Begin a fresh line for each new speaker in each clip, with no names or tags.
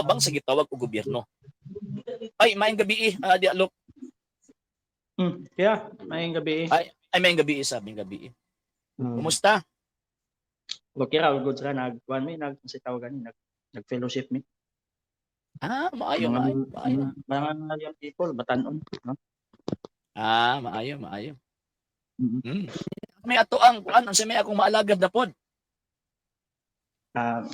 tabang sa gitawag og gobyerno. Ay, maayong gabi dialog.
Kaya, maayong gabi.
Ay, maayong gabi sa maayong gabi. Kumusta?
Okay ra, good ra, nag kuan mi, nag sa tawag gani, nag fellowship mi.
Ah, maayo,
Mga
maayo, maayo.
Mga young people, batanon, no?
Ah, maayo, maayo. May ato ang kuan, unsa may akong maalagad na pod?
Ah,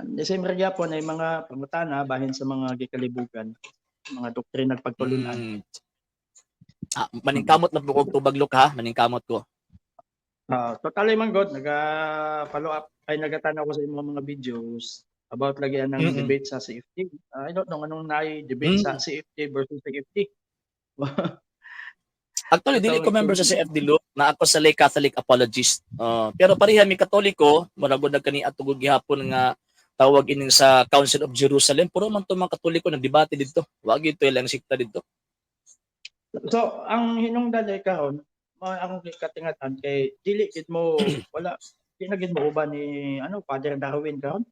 December gyapon ay mga pangutana bahin sa mga gikalibugan, mga doktrina ug pagtulunan.
Ah, maningkamot lang po kog tubag, Lok, ha, maningkamot ko.
Ah, totally man god, naga follow up ay nagatanaw ko sa imong mga videos about lagi anang debate sa CFD. Ah, I don't know anong naay debate sa CFD versus CFD.
Actually, dili ko member sa CFD, Luke, na ako sa lay Catholic apologist. Pero pareha mi Katoliko, murag na kani ato gihapon nga tawag ining sa Council of Jerusalem, puro man to mga Katoliko nagdebate didto. Wa gyud to ilang sikta didto.
So, ang hinungdan ay karon, mao akong katingatan kay dili gid mo wala di na gid mo uban ni ano Father Darwin karon.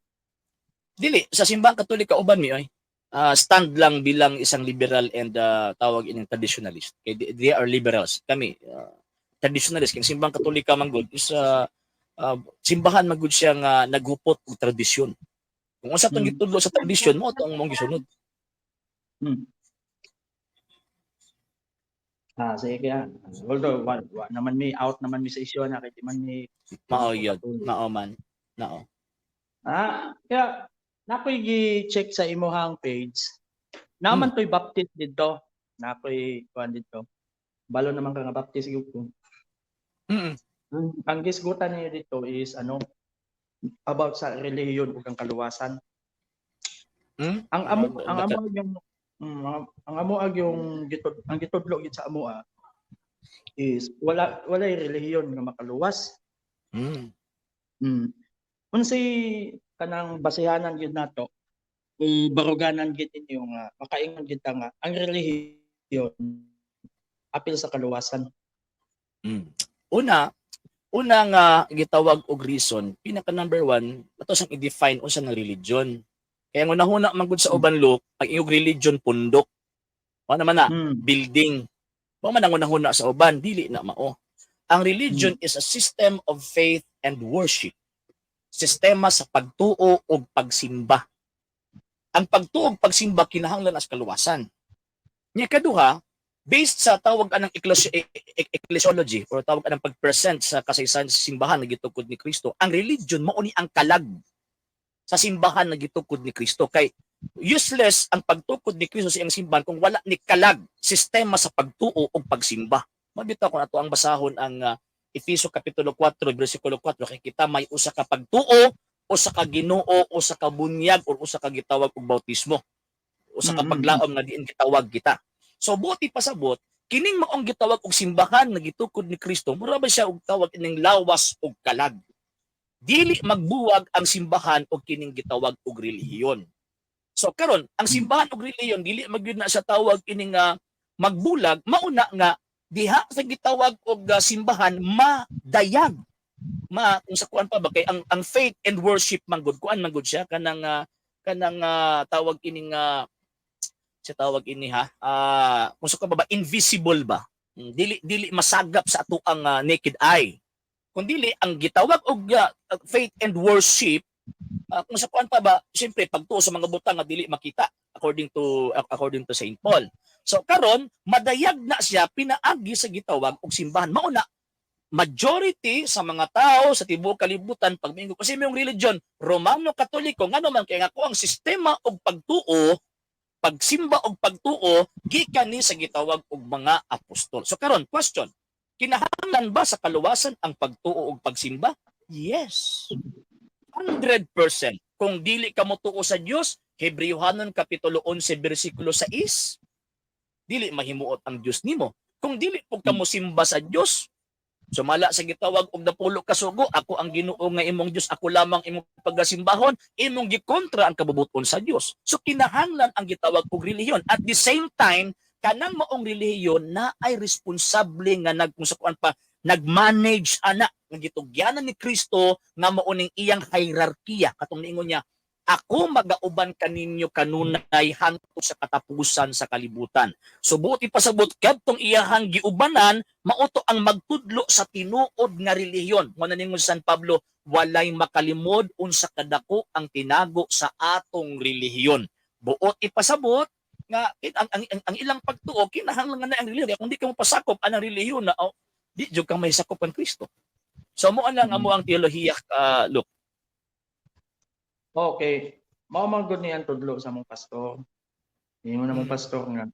Dili sa Simbahang Katolika uban mi ay. Stand lang bilang isang liberal and tawag ining traditionalist. Kay they are liberals. Kami traditionalist, kay Simbahang Katolika man gud is simbahan man gud siya nga naghupot og tradisyon. Kung unsa tong gitudlo sa tradisyon mo to ang mong gisunod.
Ah, sige kaya. Although wa naman mi out naman mi sa isyu na kay di man mi
Mao yun. Mao man. Nao.
Ah, kaya nakoy gi-check sa imuhang page. Naman to'y Baptist didto. Nakoy kuan didto. Balo naman ka nga Baptist gyud ko. Ang gisgutan niyo dito is ano about sa relihiyon ug ang kaluwasan. Ang amo yung ang amo ag yung gitud ang gitudlo gid sa amoa is walay relihiyon nga makaluwas. Unsay kanang basehanan gyud nato o baruganan gyud ninyo nga makaingon gyud ta nga ang relihiyon apil sa kaluwasan?
Una nga gitawag og reason, pinaka number one, ato sang i-define unsa nga religion. Kaya ang unahuna man gud sa uban, Luke, ang iyong religion pundok. Wa naman na building. Wa man ang unahuna sa uban, dili na mao. Ang religion is a system of faith and worship. Sistema sa pagtuo o pagsimba. Ang pagtuo ug pagsimba kinahanglan as kaluwasan. Nya kaduha, based sa tawag anang ecclesiology or tawag anang pag-present sa kasaysayan sa simbahan nga gitukod ni Kristo, ang religion mao ni ang kalag sa simbahan nga gitukod ni Kristo, kay useless ang pagtukod ni Kristo sa iyang simbahan kung wala ni kalag sistema sa pagtuo ug pagsimba. Mabitaw kung ato ang basahon ang Efeso kapitulo 4 bersikulo 4, kay kita may usa ka pagtuo, usa ka Ginoo, usa ka bunyag or usa ka gitawag og bautismo. Usa ka paglaom nga diin gitawag kita. So buot ipasabot, kining maong gitawag og simbahan nga gitukod ni Kristo, mura ba siya og tawag ining lawas og kalag. Dili magbuwag ang simbahan og kining gitawag og relihiyon. So karon, ang simbahan og relihiyon dili magyud na sa tawag ining magbulag, mauna nga diha sa gitawag og simbahan madayag. Ma kung sa kuan pa ba, kay ang faith and worship man gud, kuan man gud siya kanang tawag ining sa tawag ini ha, kung sa kuan pa ba, invisible ba. Dili masagap sa atoang naked eye, kung dili ang gitawag og faith and worship, kung sa kuan pa ba, siyempre pagtuo sa mga butang nga dili makita according to Saint Paul. So karon madayag na siya pinaagi sa gitawag og simbahan. Mauna majority sa mga tao sa tibuok kalibutan, pag miingon kasi may religion, Romano Katoliko. Ngano man? Kay nga ko ang sistema og pagtuo, pagsimba og pagtuo gikan ni sa gitawag og mga apostol. So karon, question, kinahanglan ba sa kaluwasan ang pagtuo og pagsimba? Yes, 100%. Kung dili ka motuo sa Dios, Hebreohanon kapitulo 11 bersikulo 6, dili mahimuot ang Dios nimo. Kung dili pud ka mosimba sa Dios, sumala sa gitawag og napulo ka sugo, "Ako ang Ginoo nga imong Dios, ako lamang imong pagasimbahon," imong gikontra ang kabubuton sa Dios. So kinahanglan ang gitawag og relihiyon. At the same time, kanang maong relihiyon na ay responsable nga nag kung sa kuan pa nag-manage ana nga gitugyanan ni Kristo nga mao ning iyang hierarkiya, katong niingon niya Ako magauban kaninyo kanunay hangtod sa katapusan sa kalibutan. So buot ipasabot, kadtong iyahang giubanan mao to ang magtudlo sa tinuod nga relihiyon. Mao na ningon San Pablo, walay makalimod unsa kadako ang tinago sa atong relihiyon. Buot ipasabot nga ang ilang pagtuo, kinahanglan nga na ang relihiyon. Kaya kung di ka mopasakop anang relihiyon na, oh, di jud ka may sakop kan Kristo. So mo lang amo ang teolohiya, look.
Okay. Mao man gud ni ang tudlo sa among pastor. Ingon namong pastor nga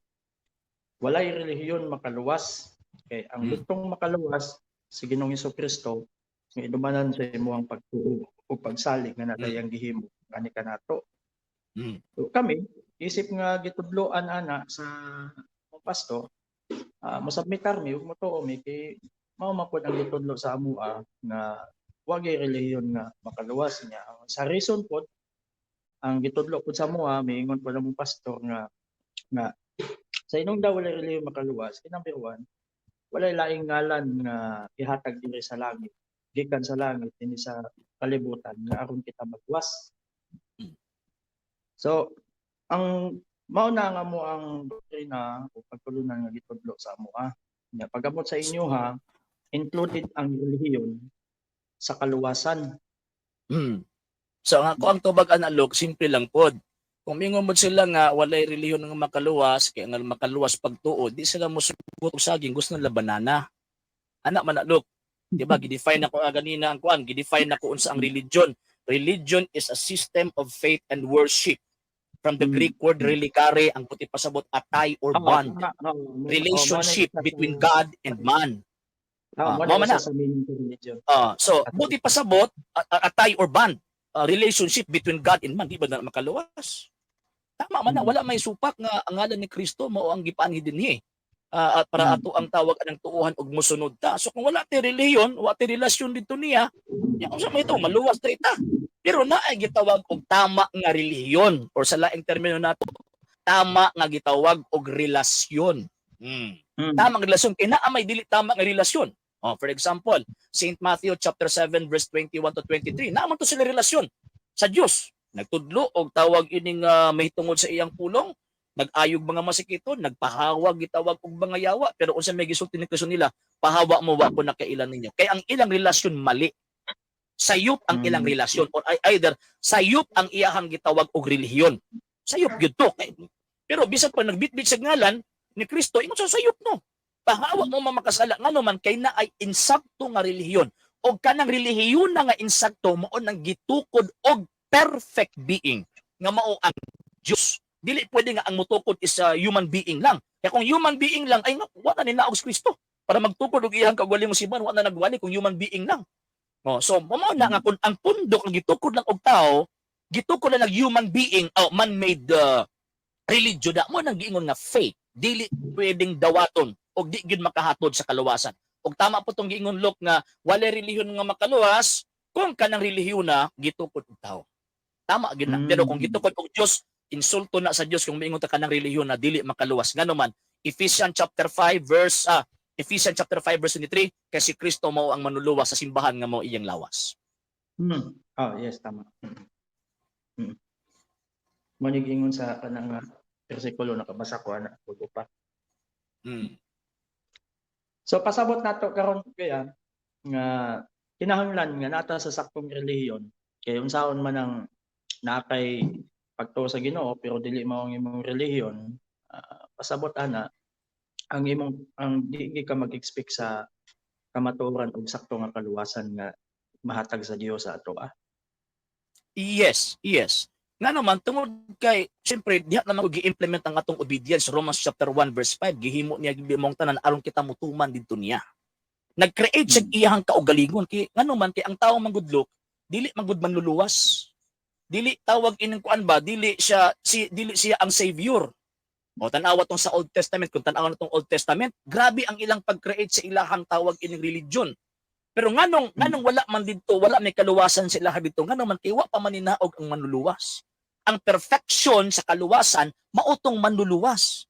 walay relihiyon makaluwas. Kay ang gustong makaluwas si Ginoong Kristo nga idumanan sa imong pagtuo o pagsalig nga natayang gihimo ani kanato. So kami, isip nga gitudloan ana sa among pastor, mosubmitar mi ug motuo mi kay mao man pod ang gitudlo sa amoa nga wagay relihiyon nga makaluwas niya. Sa reason pod ang gitudlo pod sa amoa, miingon pod among pastor nga sa inong daw walay relihiyon makaluwas, kay number one, walay laing ngalan nga ihatag diri sa langit, gikan sa langit dinhi sa kalibutan nga aron kita magwas. So ang mao na nga mo ang doktrina o pagtulunan nga gitudlo sa amoa. Nya pag-amot sa inyo ha, included ang relihiyon sa kaluwasan.
So ang ako ang tubag ana, look, simple lang pod. Kung mingon mo sila nga walay relihiyon nga makaluwas, kay ang makaluwas pagtuo, di sila mosugot og saging, gusto nila banana. Ana man na, look. Di ba gi-define ako ganina ang kuan, gi-define nako unsa ang religion. Religion is a system of faith and worship. From the Greek word religare, ang buot ipasabot, a tie or bond, relationship between God and man.
Mo
Mao man
na
na.
isa sa meaning sa religion.
So, buot ipasabot, a tie or bond, a relationship between God and man, di ba na makaluwas? Tama man na, wala may supak nga ang ngalan ni Kristo mao ang gipaanhi dinhi. At para ato ang tawag anang tuohan og mosunod ta. So kung wala ti relihiyon, wala ti relasyon dito niya, ya unsa may ito, maluwas diri ta. Pero naay gitawag og tama nga relihiyon or sa laing termino nato, tama nga gitawag og relasyon. Tamang relasyon kay naa may dili tama nga relasyon. Oh, for example, St. Matthew chapter 7 verse 21 to 23. Naa man to sila relasyon sa Dios. Nagtudlo og tawag ining mahitungod sa iyang pulong, nag-ayog mga masikiton, nagpahawag gitawag og mga yawa, pero unsa may gisulti ni Kristo nila, "Pahawa mo, wa ko nakailan ninyo." Kay ang ilang relasyon mali. Sayop ang ilang relasyon or either sayop ang iyahang gitawag og relihiyon. Sayop gyud to. Pero bisan pa nagbitbit sa ngalan ni Kristo, ingon sa sayop no. "Pahawa mo, mamakasala," ngano man kay naay insakto nga relihiyon. Og kanang relihiyon na nga insakto mao nang gitukod og perfect being nga mao ang Dios. Dili pwede nga ang mutukod is a human being lang. Kaya kung human being lang ay nga wa na ninaog si Kristo para magtukod og iyang kaugalingong simbahan, wa na nagwali kung human being lang. Oh, so mao na nga kung ang pundok ang gitukod lang og tao, gitukod lang ng human being o man-made religion na mo nang giingon nga fake, dili pwedeng dawaton og di gyud makahatod sa kaluwasan. Og tama po tong giingon, Lok, nga wala relihiyon nga makaluwas kung kanang relihiyon na gitukod og tao. Tama gyud na. Pero kung gitukod og Dios, insulto na sa Dios kung miingon ta kanang relihiyon na dili makaluwas. Ngano man, Ephesians chapter 5 verse 23, kay si Kristo mao ang manluluwas sa simbahan nga mao iyang lawas.
Oh, yes, tama. Mo ni giingon sa kanang bersikulo nakabasa ko ana bago pa. So pasabot nato karon kaya nga kinahanglan nga nata sa saktong relihiyon kay unsaon man ang naa kay pagtuo sa Ginoo pero dili mao ang imong relihiyon, pasabot ana ang imong ang di gyud ka mag-expect sa kamatuoran ug sakto nga kaluwasan nga mahatag sa Dios sa ato ah.
Yes. Nga naman, tungod kay, siyempre, diha naman ko gi-implement ang atong obedience. Romans chapter 1 verse 5, gihimo niya mong tanan aron kita mutuman didto niya. Nag-create siya iyahang kaugalingon. Kay, ngano man, kay ang tao manggudlok, dili manggud manluluwas. Dili tawag ining kuan ba, dili siya ang savior. O tan-awa tong sa Old Testament, kung tan-awa na tong Old Testament, grabe ang ilang pag-create sa ilahang tawag ining religion. Pero nganong nganong wala man didto, wala may kaluwasan sa ilaha didto, ngano man kay wa pa man ninaog ang manluluwas. Ang perfection sa kaluwasan mao tong manluluwas.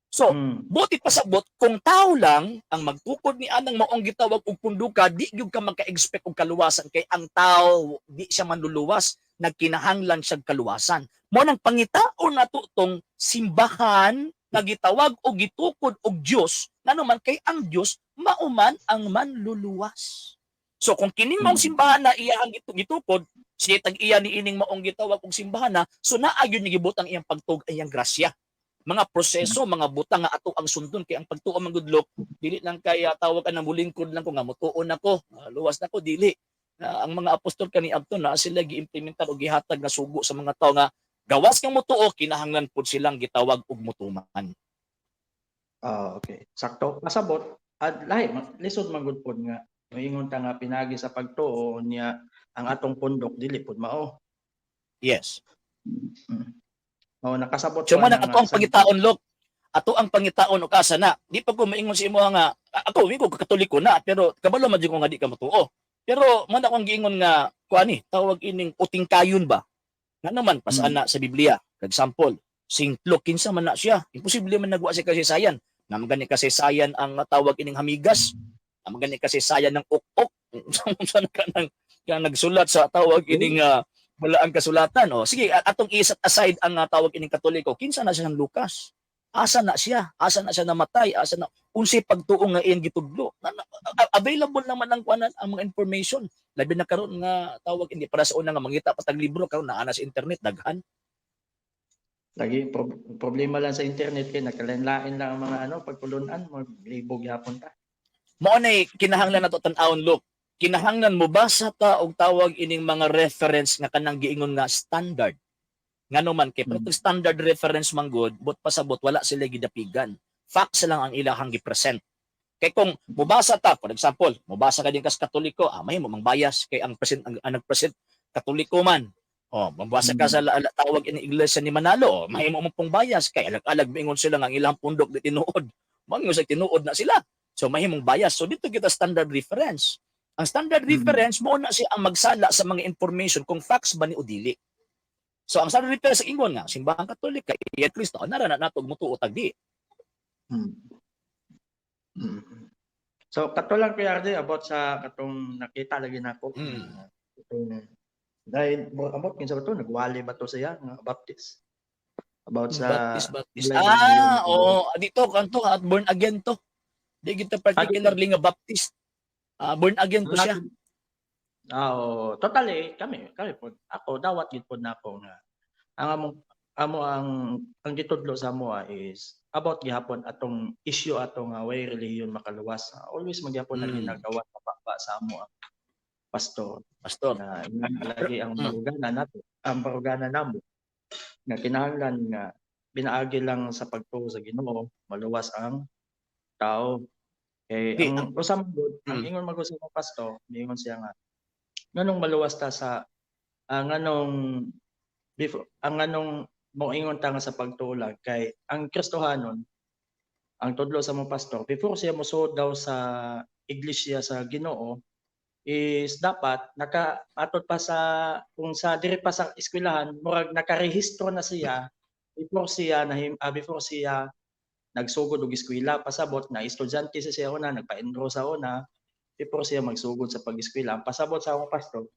So, buot ipasabot kung tao lang ang magtukod ni anang maong gitawag og punduka, di gyud ka maka-expect og kaluwasan kay ang tao di siya manluluwas. nagkinahanglan siyang kaluwasan. Mao nang pangitaon nato tong simbahan nga gitawag o gitukod og Dios, ngano man kay ang Dios mauman ang manluluwas. So kung kining maong simbahan na iyang gitukod, siya tag-iya ni ining maong gitawag og simbahan na, so naa gyud niya gibutang iyang pagtuo, iyang grasya. Mga proseso, mga butang nga ato ang sundon, kay ang pagtuo man gud, Lok, dili lang kay tawag ka na mulingkod lang ko nga mutuon ako, luwas na ko, dili. Ang mga apostol kaniadto na sila giimplementar o gihatag na sugo sa mga tao nga gawas kang mutuo, kinahanglan pud silang gitawag og mutuman.
Ah, okay. Sakto. Pasabot, at lahi lisod man gud pod nga moingon ta nga pinagi sa pagtuo niya ang atong pundok dili pod mao. Mao nakasabot
So
ko
mo na
ana
ato
nga
ang pangitaon, Lok. Ato ang pangitaon og asa na. Di pa ko maingon sa imo nga ako ko Katoliko na, pero kabalo man jud ko nga di ka mutuo. Pero mo na akong giingon nga kuani, tawag ining uting kayon ba? Nga naman pasaan na sa Biblia. For example, Saint Luke, kinsa man na siya? Imposible man nagwa siya kasaysayan. Naman gani kasaysayan ang tawag ining hamigas. Naman gani kasaysayan ng ok-ok. Unsa na ka nang ka nagsulat sa tawag ining balaang kasulatan. O sige, atong i-set aside ang tawag ining Katoliko. Kinsa na siya ng Lucas? Asa na siya? Asa na siya namatay? Asa na unsay pagtuo nga iyang gitudlo? Available naman ang kuanan, ang mga information. Labi na karon nga tawag hindi para sa una nga mangita pa tag libro, karon naa na sa internet daghan.
Lagi problema lang sa internet kay nagkalain-lain lang ang mga ano pagtulunan, maglibog gyapon ta.
Mao nay kinahanglan nato tan-awon, Look. Kinahanglan mo basa ta og tawag ining mga reference nga kanang giingon nga standard. Ngano man kay standard reference man gud, but pasabot wala sila gidapigan. Facts lang ang ilahang gi-present. Kay kung mobasa ta, for example, mobasa ka din kas Katoliko, mahimo mang bias kay ang present ang nag-present Katoliko man. Oh, mabasa ka sa tawag ini Iglesia ni Manalo, oh, mahimo mo pong bias kay alag-alag mingon sila nga ang ilang pundok di tinuod. Mangon sa tinuod na sila. So mahimong bias. So dito kita standard reference. Ang standard reference mo na siya ang magsala sa mga information kung facts ba ni o dili. So ang standard reference ingon nga Simbahang Katolika, iya Kristo, nara na nato mutuo tag di.
So kato lang, Kuya RJ, about sa katong nakita lagi nako. Katong dahil about kinsa ba to, nagwali ba to siya nga Baptist? About sa
Baptist, Baptist.
Balay
Ah,
ng
oo, dito kanto at born again to. Di kita particularly nga Baptist. Ah, born again to siya.
Ah, oo. Totally kami kami pod, ako dawat gid pod nako nga ang among amo ang gitudlo sa amoa is about gihapon atong issue ato nga way relihiyon makaluwas. Always magyapon na ginagawa sa baba sa amo ang pastor
Pastor.
na lagi ang barugana nato, ang barugana namo nga kinahanglan nga pinaagi lang sa pagtuo sa Ginoo maluwas ang tao. Kay
Di,
ang usa man gud, ang ingon man gud sa imong pastor, miingon siya nga nganong maluwas ta sa nganong before ang nganong moingon ta nga sa pagtuo lang, kay ang Kristohanon, ang tudlo sa mong pastor, before siya mosuod daw sa iglesia sa Ginoo is dapat naka atod pa sa kung sa diri pa sa eskwelahan, murag nakarehistro na siya before siya nagsugod og eskwela. Pasabot na estudyante sa siya una, nagpa-enroll sa una before siya magsugod sa pag-eskwela. Ang pasabot sa akong pastor,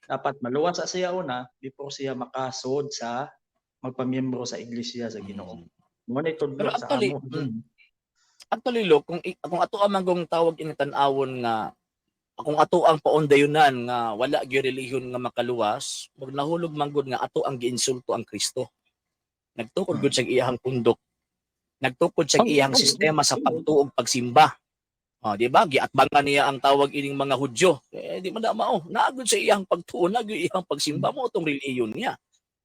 dapat maluwas sa siya una before siya makasud sa magpamiyembro sa iglesia sa Ginoo. Mo ni tudlo
Pero
sa
actually,
amo.
Actually, look, kung ato ang manggong tawag ini tan-awon nga kung ato ang paundayunan nga wala gyud relihiyon nga makaluwas, mug nahulog manggod nga ato ang giinsulto ang Kristo. Nagtukod gud siya iyahang pundok. Nagtukod siya iyang sistema sa pagtuog pagsimba. Oh, di ba? Giatbangan niya ang tawag ining mga Hudyo. Eh, di man na mao. Naagod sa iyang pagtuo, naagod iyang pagsimba mo itong relihiyon niya.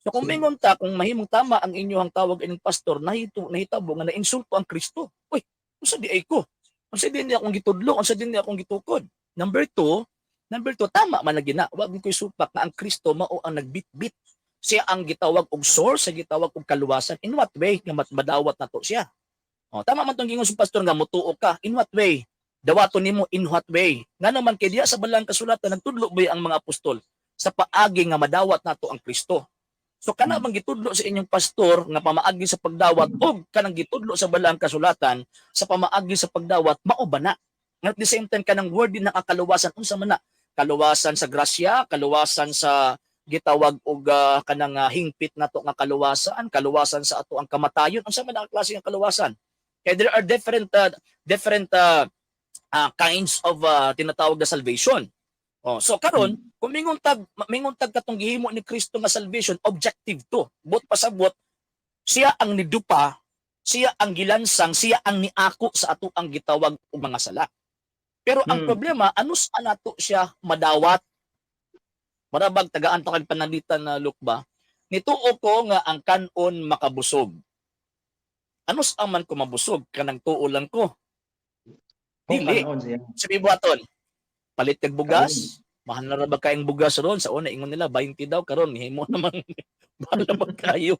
So kung mingon ta, kung mahimong tama ang inyong tawag ining pastor, nahito, nahitabo nga nainsulto ang Kristo. Uy, unsa di ay ko? Unsa din niya akong gitudlo? Unsa din niya akong gitukod? Number two, tama man lagi na. Wag ko supak nga ang Kristo mao ang nagbitbit. Siya ang gitawag og source, siya gitawag og kaluwasan. In what way nga madawat nato siya? Oh, tama man tong gingon sa pastor nga mutuo ka. In what way? Dawaton nimo in what way? Nga naman kay diya sa balang kasulatan nagtudlo ba ang mga apostol sa paagi nga madawat nato ang Kristo. So kana bang gitudlo sa inyong pastor nga pamaagi sa pagdawat og kanang gitudlo sa balang kasulatan sa pamaagi sa pagdawat, mao ba na? At the same time, kanang word din ng kaluwasan, unsa man na? Kaluwasan sa grasya, kaluwasan sa Gitawag og kanang hingpit nato nga kaluwasan, kaluwasan sa ato ang kamatayon. Unsa man ang klase ng kaluwasan? Kay there are different different kinds of tinatawag na salvation. Oh, so karon, kung mingon tag katong gihimo ni Kristo nga salvation, objective to. Buot pasabot, siya ang nidupa, siya ang gilansang, siya ang niako sa ato ang gitawag og mga sala. Pero ang problema, ano sa nato siya madawat? Marabag tagaan ta kag pananglitan na look ba? Nituo ko nga ang kanon makabusog. Ano sa man ko mabusog? Kanang tuo lang ko.
Kung
Dili.
kanon siya.
Sabi buhaton, palit kag bugas, mahal na ra ba kayong bugas ron? Sa una, ingon nila, 20 daw, karon himo naman, mahal na ba kayo?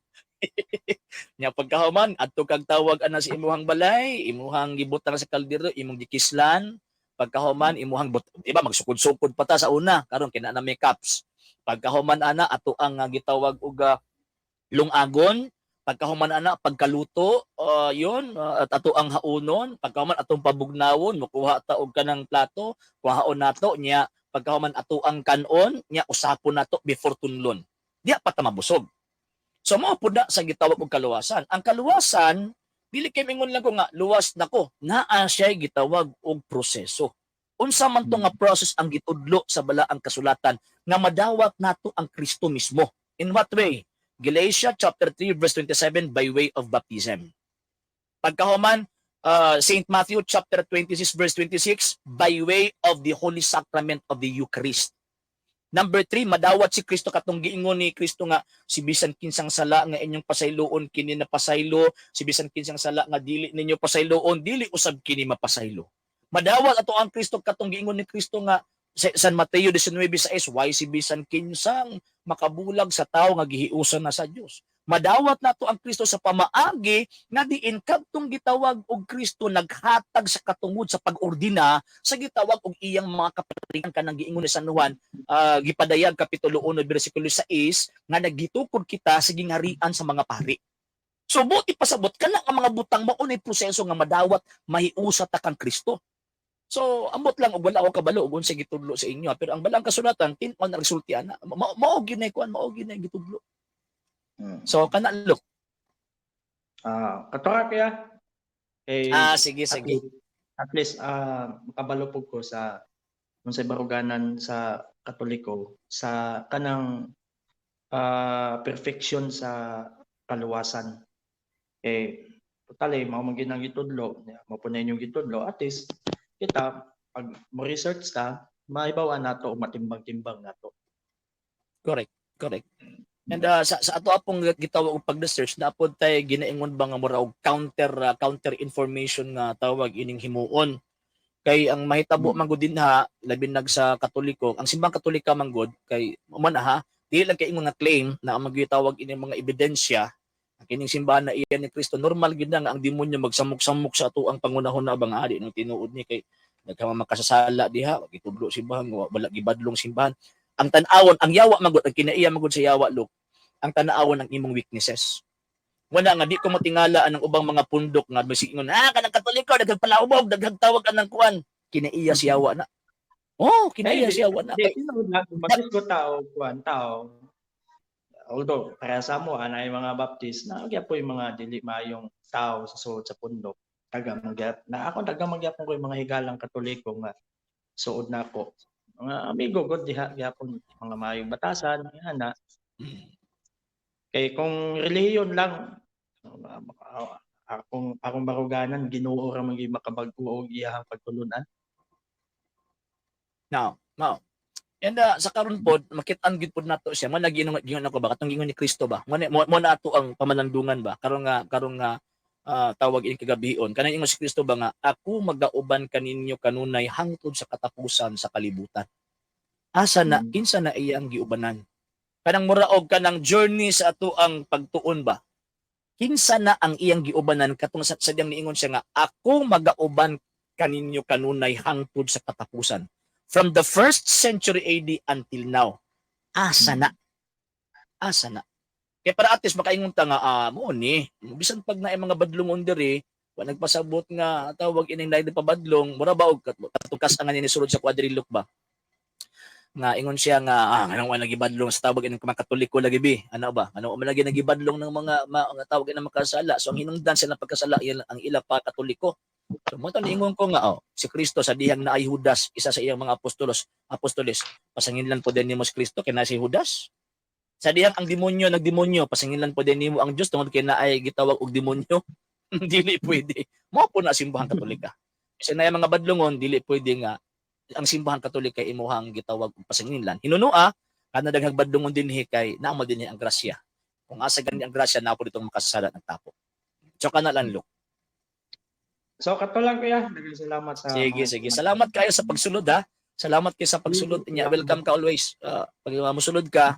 Nya pagkahuman, adto kag tawag ana sa imuhang balay, imuhang gibutang sa kaldero, imong gikislan, pagkahuman, imuhang but, di ba, magsukod-sukod pa ta sa una, karon kina na may cups. Pagkahuman ana, ato ang gitawag og lungagon, pagkahuman ana, pagkaluto, yun, at ato ang haunon, pagkahuman atong pabugnawon, mukuha ta og kanang plato, kuhaon nato nya, pagkahuman ato ang kanon nya, usapon nato before tunlon. Diya pa ta mabusog. So mao pud na sa gitawag og kaluwasan. Ang kaluwasan, dili kay mingon lang ko nga luwas nako, naa siya gitawag og proseso. Unsa man to nga process ang gitudlo sa Balaang Kasulatan nga madawat nato ang Kristo mismo? In what way? Galatia chapter 3 verse 27, by way of baptism. Pagkahuman, St. Matthew chapter 26 verse 26, by way of the Holy Sacrament of the Eucharist. Number 3, madawat si Kristo katong giingon ni Kristo nga si bisan kinsang sala nga inyong pasayloon, kini na pasaylo, si bisan kinsang sala nga dili ninyo pasayloon, dili usab kini mapasaylo. Madawat ato ang Kristo katong giingon ni Kristo nga sa San Mateo 19:6, why si bisan kinsang makabulag sa tao nga gihiusan na sa Dios. Madawat nato ang Kristo sa pamaagi nga diin kadtong gitawag og Kristo naghatag sa katungod sa pag-ordina sa gitawag og iyang mga kaparian, kanang giingon ni San Juan, gipadayag kapitulo 1 bersikulo 6 nga nagitukod kita sa gingharian sa mga pari. So buti pasabot, kana ang mga butang mao nay proseso nga madawat, mahiusa ta kang Kristo. So ambot lang og wala ako kabalo og unsa gitudlo sa inyo, pero ang Balaang Kasulatan tin-on na resulti ana. Mao gyud na kuan, mao gyud na gitudlo. So kana, look.
Ah, katora kaya eh.
Ah, sige
At
sige.
least makabalo pud ko sa unsay baruganan sa Katoliko sa kanang perfection sa kaluwasan. Eh total eh mao man gyud ang gitudlo, mao po na inyong gitudlo, at least kita pag mo research ta, maibaw nato o matimbang-timbang nato.
Correct. And sa ato apong gitawag og pag-research na pod tay ginaingon ba nga mura og counter information nga tawag ining himuon. Kay ang mahitabo man gud dinha, labi nag sa Katoliko, ang Simbang Katolika man gud kay mo na ha, dili lang kay ingon nga claim na ang magitawag ining mga ebidensya ang kining simbahan na iya ni Kristo. Normal gid na nga ang demonyo magsamok-samok sa ato ang pangunahon na ba nga adi ng tinuod ni kay nagkama makasasala diha, gitudlo simbahan, wala gibadlong simbahan. Ang tan-awon ang yawa magud, ang kinaiya magud sa yawa, look, ang tan-awon ang imong weaknesses. Wala nga di ko matingala ang ubang mga pundok nga masiingon, kanang Katoliko daghang palaubog, daghang tawag anang kuan. Kinaiya si yawa na. Oh, kinaiya
Ay,
si yawa na.
Di, tinuod lang, magisgo tao, kuan tao. Although, para sa mo, anay mga Baptist, na po yung mga dili maayong tao sa suod sa pundok. Taga magyap. Na ako, taga magyapon ko yung mga higalang Katoliko nga suod na ako. Mga amigo, god diha, gyapon, mga maayong batasan, ana. Kay kung relihiyon lang, akong baruganan, Ginoo ra man gyud makabag-o og iyahang pagtulunan.
Now, now. And sa karon pod, makit-an gyud pod nato siya. Mo lagi gingon ako ba, katong gingon ni Kristo ba. Mo na ato ang pamanandungan ba. Karon nga tawag ini kagabion. Kanang ingon si Kristo ba nga ako magauban kaninyo kanunay hangtod sa katapusan sa kalibutan. Asa na, kinsa na iyang giubanan? Kanang mura og kanang journey sa ato ang pagtuon ba? Kinsa na ang iyang giubanan katong sa diyang niingon siya nga ako magauban kaninyo kanunay hangtod sa katapusan? From the first century AD until now. Asa na? Asa na? Kaya para at least makaingon ta nga mo ni bisan pag naay mga badlongon diri, wa nagpasabot nga tawag ining lain pabadlong, mura ba og katukas ang ni sulod sa kwadrilok ba? Nga ingon siya nga nganong wa nagibadlong sa tawag ining mga Katoliko lagi bi, ano ba, ano man lagi nagibadlong ng mga nga tawag ng makasala. So ang hinungdan sa pagkasala yan ang ila pa Katoliko. So mo ingon ko nga, oh, si Kristo sa dihang naay Judas, isa sa iyang mga apostoles, pasanginlan po din nimo si Kristo kay na si Judas. Sa dihang ang demonyo nagdemonyo, pasanginlan po din nimo ang Dios tungod kay naay gitawag og demonyo. Dili pwede. Mao po na Simbahang Katolika. Kasi na mga badlongon, dili pwede nga ang Simbahan Katolika imuhang gitawag og pasanginlan. Hinunua kana daghang badlongon dinhi kay naa mo dinhi ang grasya. Kung asa gani ang grasya, naa po ditong makasasala ng tapo. So kana lang, Luke.
So kato lang, kuya, daghang salamat sa
Sige, sige. Salamat kayo sa pagsulod ha. Salamat kayo sa pagsulod niya. Welcome ka always. Pag musulod ka,